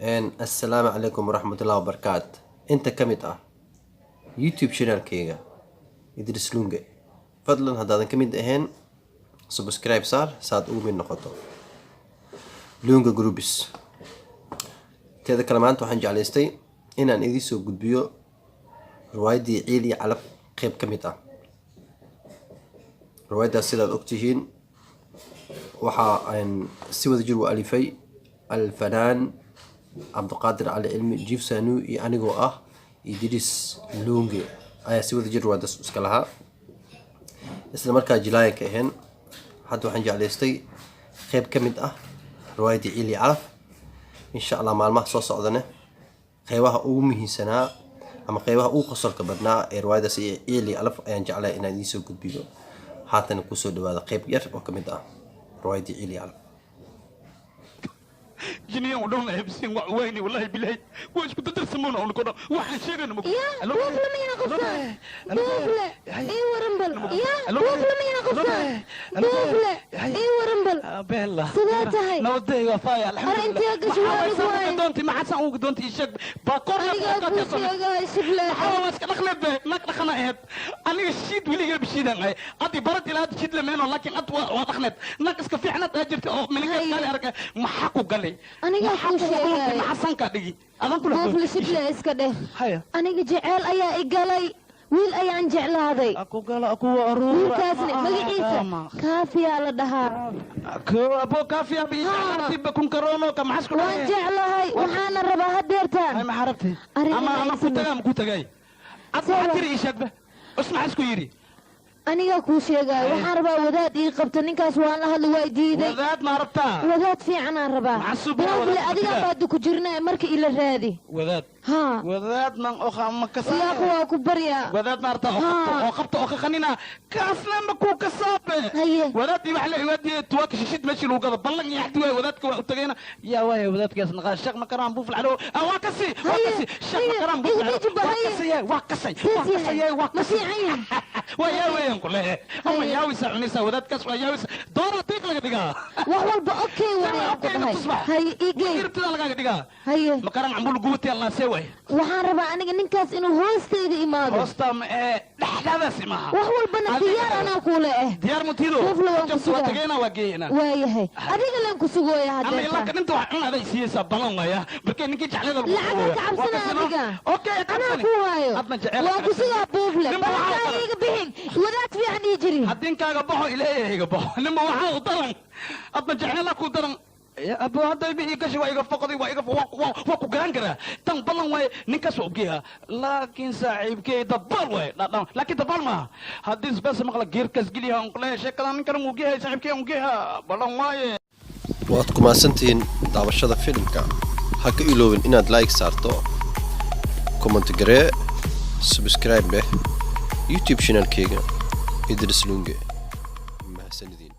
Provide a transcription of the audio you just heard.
Assalaamu calaykum waraxmatullahi wabarakaat. Inta ka mid ah YouTube channelkayga Idris Lunge, fadlan haddaadan ka mid ahayn, subscribe saar saad ugu mid noqoto Lunge Groups. Teeda kale, maanta waxaan jeclaystay inaan idiin soo gudbiyo riwaayaddii Ciil iyo Calaf qeyb ka mid ah. Riwaayaddaas, sidaad ogtihiin, waxa aan si wada jir u alifay alfanaan Cabdiqaadir Cali Cilmi Jiif Sanu iyo anigoo ah Idris Lunge ayaa si wada jir riwaayaddaas iska lahaa, isla markaa jilaayan ka ahayn. Hadda waxaan jeclaystay qeyb ka mid ah riwaayaddii Ciil iyo Calaf. Insha Allah, maalmaha soo socdane qeybaha ugu muhiimsanaa ama qeybaha ugu qosolka badnaa ee riwaayadaas Ciil iyo Calaf ayaan jeclahay inaan idiin soo gudbiyo. Haatana kusoo dhawaada qeyb yar oo ka mid ah riwaayaddii Ciil iyo Calaf. Jiniyan u dhan hebsin wax weyni, wallahi bilahi, waa isku dadarsamoon oo noqono waxaan sheegayno. Ya buufle miyaa qabtaa? Buufle, ii waran bal. Ya buufle miyaa qabtaa? Buufle, ii waran bal. Bella. Sidee tahay? Nabadey, waa faaya. Har intee gasho? Waa anigu waay. Doonti maxaa san ugu doonti? Ii sheeg baakoor. Anigaa kuu sheegay, shible. Waa iska dhaqneed be, naag dhaqana ahayd. Aniga shiid weligaa bishiidan ahay, adi barad ilaa hadda shiid lameeno, laakiin ad waa dhaqneed, naag iska fiicnad aa jirta oo milinkaas kaali arka. Maxaa ku galay? Anigaa kuu sheegay. Maxaa sankaa dhigi adan kula? Buufle, shible iska dheh. Haya. Aniga jeceel ayaa i galay, wiil ayaan jeclaaday. Aku gala kuwa aruura. Wiilkaasna magaciisa Kaafiyaa la dhahaa. Abo Kaafiya bi kun karono ka maxas ku? Waan jeclahay, waxaana rabaa hadeertaan. Ay, maxaa rabtay? Arrin ama inay ama ku sameyso. tagaa ma ku tagay ad? Soo maxaa tiri? Ii sheegba us, maxaa isku yidhi? Anigaa kuu sheegaayo, waxaan rabaa wadaad ii qabta. Ninkaas waan la hadli, waa diiday. Wadaad ma rabtaa? Wadaad fiicanaan rabaa. Maxaa suubina Buufle, wadaad adigaa martida? Baadu ku jirnaa marka ila raadi. Wadaad? Haa. Wadaad man oo ma Ilaaku kasaaye? waa ku baryaa. Wadaad ma rabtaa oo qabto? Haa. Oo qabta oo ka qanina kaasna ma ku kasaabe? Haye. Wadaadii waxa la iwaadiye tuwaaka shishid meeshii lagu gado ballan iyo axdi waay. Wadaadka waa u tagayna yaa waaya wadaadkaas naqaa Sheekh Makaraan Buufl calo ah waa kasi, waa Haye, kasi Sheekh haye, Makaraan Buufl igu calo. deji ba, Waa haye. kasay, waa kasay, waa Saas yahay. kasay, waa Ma kasay. fiican yahay? Waa yaa weeyaan ku lehe ama Haye. yaawisa cunaysa wadaadkaas, waa yaawisa doora diiq laga dhigaa. Wax walba okay waayaan ku Okay, dhahay. tusbax. Haye, ii geey. Irtida lagaaga dhigaa. Haye. Makaraan cambul guwati Allah see waay. Waxaan rabaa aniga ninkaas inuu hoostayda imaado. Hoosta ma ee dhexdaadaas maaha. Wax walbana diyaar anaa kuule eh. Diyaar mutido. Buufle, waan ku Waa sugaa. Tagayna, waa geeyna. Waayahay, adiga laan ku sugooya Ama ilaa hadeerta. Ka dhinta wax cun aday siiyeysaa, ballan waaya markay ninkii jeclada lagu Lacag ha ka cabsana adiga. Okay. Anaa ku waayo. Adna jecel. Waan ku sugaa, Buufle. Ninba waxaa u Balankaa daran. iiga bixin, wadaad fiican ii jiri. Haddinkaaga baxo, ilaahay iga baxo. Ninba waxaa u daran, adna jecela ku daran. Ya abo, hadda ibi gashi waa iga foqday, waa iga waa ku garan karaa. Tan ballan waaye, ninkaas waa ogyaha, laakiin saaxiibkey dabaal waaye dhadhan, laakiin dabaal maaha. Haddii isbees maqla geerkaas geliyaha on kuleeyahay sheekadan ninkan ogyahay, saaxiibkey ogyaha, ballan waaye. Waad ku mahadsantihiin daawashada filimka. Ha ka iloobin inaad like saarto, comment garee, subscribe dheh YouTube channelkeyga Idris Lunge. Mahadsanidin.